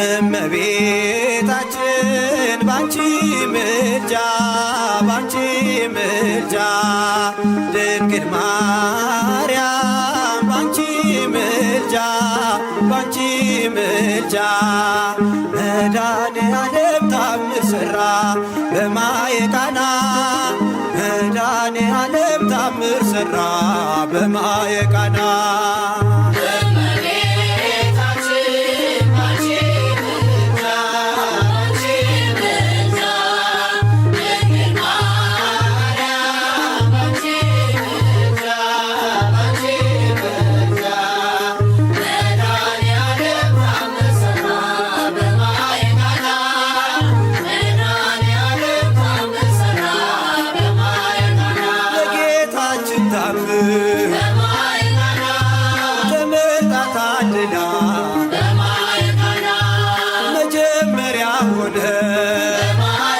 እመቤታችን ባንቺ ምልጃ ባንቺ ምልጃ ድንግል ማርያም ባንቺ ምልጃ ባንቺ ምልጃ መድኃኔዓለም ታምር ሠራ በማየ ቃና መድኃኔዓለም ታምር ሠራ በማየ ቃና። እመቤታችን ባንቺ ምልጃ ባንቺ ምልጃ ድንግል ማርያም ባንቺ ምልጃ ባንቺ ምልጃ መድኃኔዓለም ታምር ሠራ በማየ ቃና መድኃኔዓለም ታምር ሠራ በማየ ቃና። ለጌታችን ታምር በማየ ቃና ተመርጣ ታድላ በማየ ቃና መጀመሪያ ሆነ።